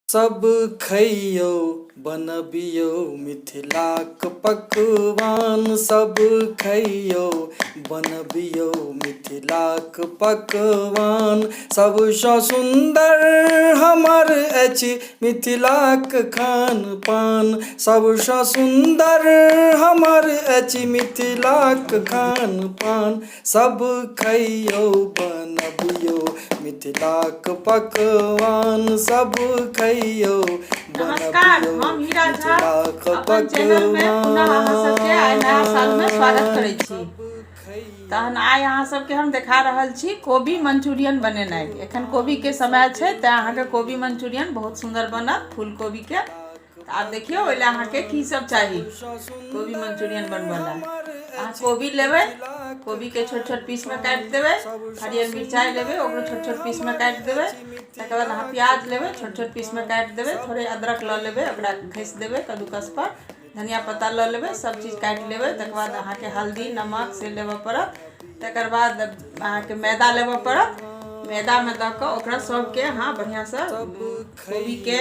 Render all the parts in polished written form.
सब खइयौ बनबियौ मिथिलाक पकवान। सब खइयौ बनबियौ मिथिलाक पकवान। सबसँ सुन्दर हमर अछि मिथिलाक खान पान। सबसँ सुन्दर हमर अछि मिथिलाक खान पान। सब खइयौ बनबियौ मिथिलाक पकवान। सब खइयौ नमस्कार, बनबियौ हम हीरा झा मिथिलाक अपन चैनल में पुनः अहाँ सबके आइ नया साल में स्वागत करै छी। तहन आइ अहाँ सबके हम देखा रहल छी कोबी मंचूरियन बनेनाइ। एखन कोबी के समय छै, तें अहाँके कोबी मंचूरियन बहुत सुंदर बनत, फूल कोबी के। तऽ आब देखियौ ओहि लए अहाँके की सब चाही कोबी मंचूरियन बनबै लए। अहाँ कोबी लेबै, कोबीके छोट छोट पीसमे काटि देबै। हरियर मिरचाइ लेबै, ओकरो छोट छोट पीसमे काटि देबै। तकर बाद अहाँ प्याज लेबै, छोट छोट पीसमे काटि देबै। थोड़े अदरक लऽ लेबै, ओकरा घसि देबै कद्दूकस पर। धनिया पत्ता लऽ लेबै, सब चीज काटि लेबै। तकर बाद अहाँके हल्दी नमक से लेबऽ पड़त। तकर बाद अहाँके मैदा लेबऽ पड़त। मैदामे दऽ कऽ ओकरा सबके अहाँ बढ़िआँसँ कोबीके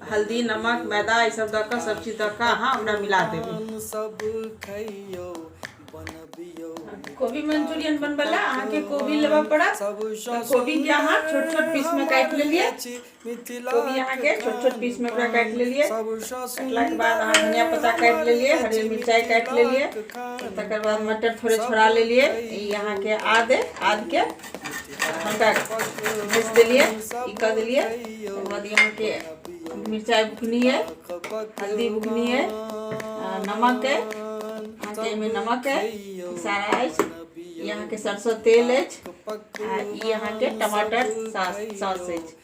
हल्दी नमक मैदा ई सब दऽ कऽ सब चीज दऽ कऽ अहाँ ओकरा मिला देबै। कोबी मंचूरियन बनबै लए अहाँके कोबी लेबऽ पड़त। तऽ कोबीके अहाँ छोट छोट पीसमे काटि लेलियै। कोबी अहाँके छोट छोट पीसमे ओकरा काटि लेलियै। काटलाके बाद अहाँ धनिया पत्ता काटि लेलियै, हरियर मिरचाइ काटि लेलियै। तकर बाद मटर थोड़े छोड़ा लेलियै। ई अहाँके आद आदके हल्का घसि देलियै, ई कऽ देलियै। तकर बाद अहाँके मिरचाइ बुकनी है, हल्दी बुकनी है, नमक है, अहाँके एहिमे नमक है सारा अछि। ई अहाँके सरसों तेल अछि आ ई अहाँके टमाटर सॉस अछि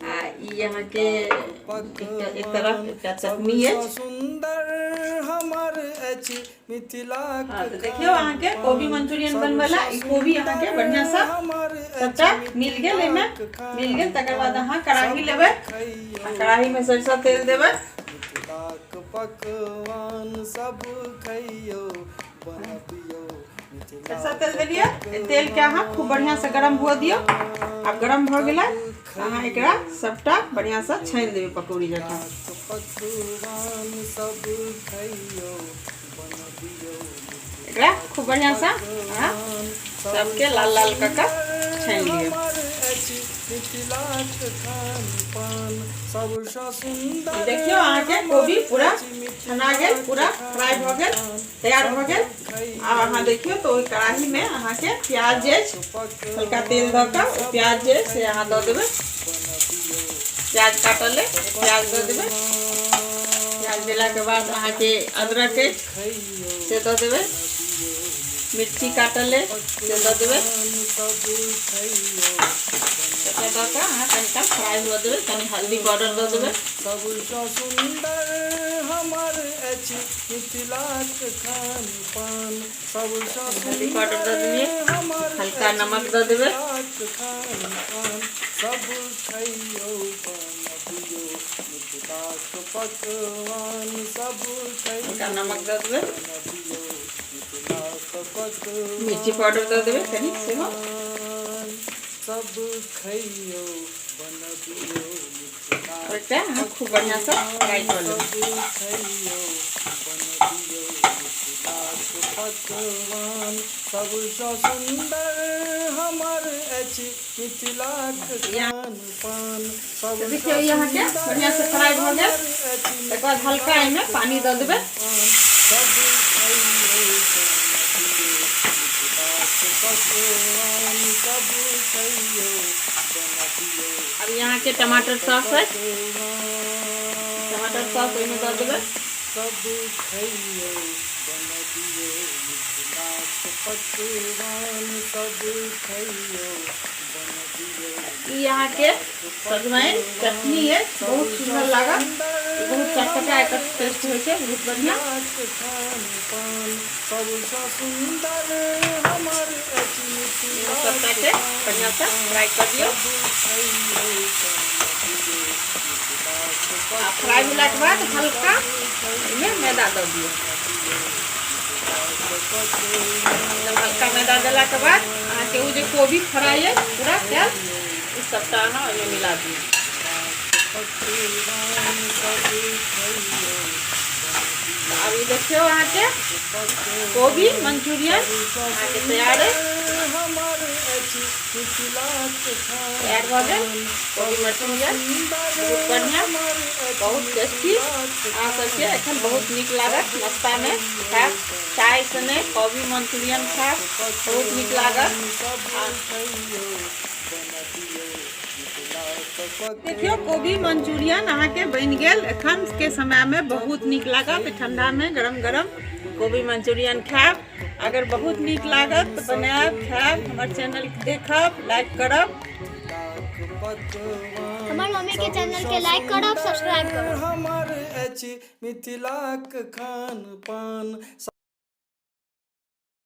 आ ई अहाँके एक तरफ एकटा चटनी अछि। हाँ, तऽ देखियौ अहाँके कोबी मंचूरियन बनबै लए ई कोबी अहाँके बढ़िआँसँ सबटा मिल गेल, एहिमे मिल गेल। तकर बाद अहाँ कड़ाही लेबै आ कड़ाहीमे सरिसो तेल देबै। सरिसो तेल देलियै, तेलके अहाँ खूब बढ़िआँसँ गरम हुअ दियौ। आब गरम भऽ गेलै, अहाँ एकरा सबटा बढ़िआँसँ छानि देबै पकौड़ी जकाँ। एकरा खूब बढ़िआँसँ अहाँ सबके लाल लाल कऽ कऽ छानि लिअ। देखियौ अहाँके कोबी पूरा छना गेल, पूरा फ्राई भऽ गेल, तैयार भऽ गेल। आब अहाँ देखियौ तऽ ओहि कड़ाहीमे अहाँके प्याज अछि, हल्का तेल दऽ कऽ ओ प्याज जे से अहाँ दऽ देबै। प्याज काटल अइ, प्याज दऽ देबै। प्याज देलाके बाद अहाँके अदरक अछि से दऽ देबै, मिर्ची काटल अइ से दऽ देबै। सबटा दऽ कऽ अहाँ कनि काल फ्राइ हुअ देबै। कनि हल्दी पाउडर दऽ देबै। सबसँ सुन्दर हमर अछि मिथिलाक खान पान। सबसँ हल्दी पाउडर दऽ सुन्दर देलियै, हमर हल्का अछि नमक दऽ देबै। मिथिलाक खान पान। सब खइयौ बनबियौ मिथिलाक पकवान। सब हल्का खइयौ नमक दऽ देबै, बनबियौ मिथिलाक मिर्ची पाउडर दऽ देबै कनि सेहो। पकवान। सब खइयौ बनबियौ आओर मिथिलाक एकरा अहाँ खूब बढ़िआँसँ फ्राइ पकवान। कऽ लेबै। सब खइयौ बनबियौ मिथिलाक पकवान। सबसँ सुन्दर हमर अछि मिथिलाक खान पान। तऽ देखियौ सबसँ ई अहाँके सुन्दर बढ़िआँसँ फ्राइ भऽ गेल। हमर अछि तकर बाद हल्का एहिमे मिथिलाक पानि दऽ खान देबै। पान। सब खइयौ बनबियौ मिथिलाक पकवान। सब खइयौ बनबियौ आब ई अहाँके टमाटर मिथिलाक सॉस अछि, टमाटर सॉस ओहिमे दऽ देबै। पकवान। सब खइयौ बनबियौ मिथिलाक पकवान। सब खइयौ बनबियौ ई अहाँके मिथिलाक सजमनि चटनी पकवान। अछि, बहुत सबसँ सुन्दर लागत, सुन्दर ई बहुत चटपटा हमर एकर टेस्ट अछि होइ छै, बहुत बढ़िआँ। मिथिलाक खान पान। सबसँ सुन्दर हमर अछि इहो मिथिलाक सबटाके खान बढ़िआँसँ पान। फ्राइ कऽ दियौ। सब खइयौ बनबियौ मिथिलाक आ फ्राइ भेलाके बाद पकवान। हल्का सब एहिमे खइयौ मैदा दऽ दियौ। बनबियौ मिथिलाक एकदम हल्का मैदा देलाके बाद अहाँके ओ जे पकवान। कोबी फ्राइ सब अछि पूरा कयल, खइयौ ओ सबटा अहाँ ओहिमे बनबियौ मिला दियौ। मिथिलाक पकवान सब खइयौ। आब ई देखियौ अहाँके कोबी मंचूरियन अहाँके तैयार अछि। हमर अछि मिथिलाक तैयार भऽ गेल कोबी मंचूरियन, बहुत बढ़िआँ, बहुत टेस्टी। अहाँ सबके एखन बहुत नीक लागत नाश्तामे खायब, चाय सने कोबी मंचूरियन खायब, बहुत नीक लागत। देखियौ कोबी मंचूरियन अहाँके बनि गेल। एखन के समयमे बहुत नीक लागत ठंडामे गरम गरम कोबी मंचूरियन खायब। अगर बहुत नीक लागत तऽ बनायब, खायब, हमर चैनल देखब, लाइक करब। हमर मम्मी के चैनल के लाइक करब, सब्सक्राइब करब। हमर अछि मिथिलाक खान पान।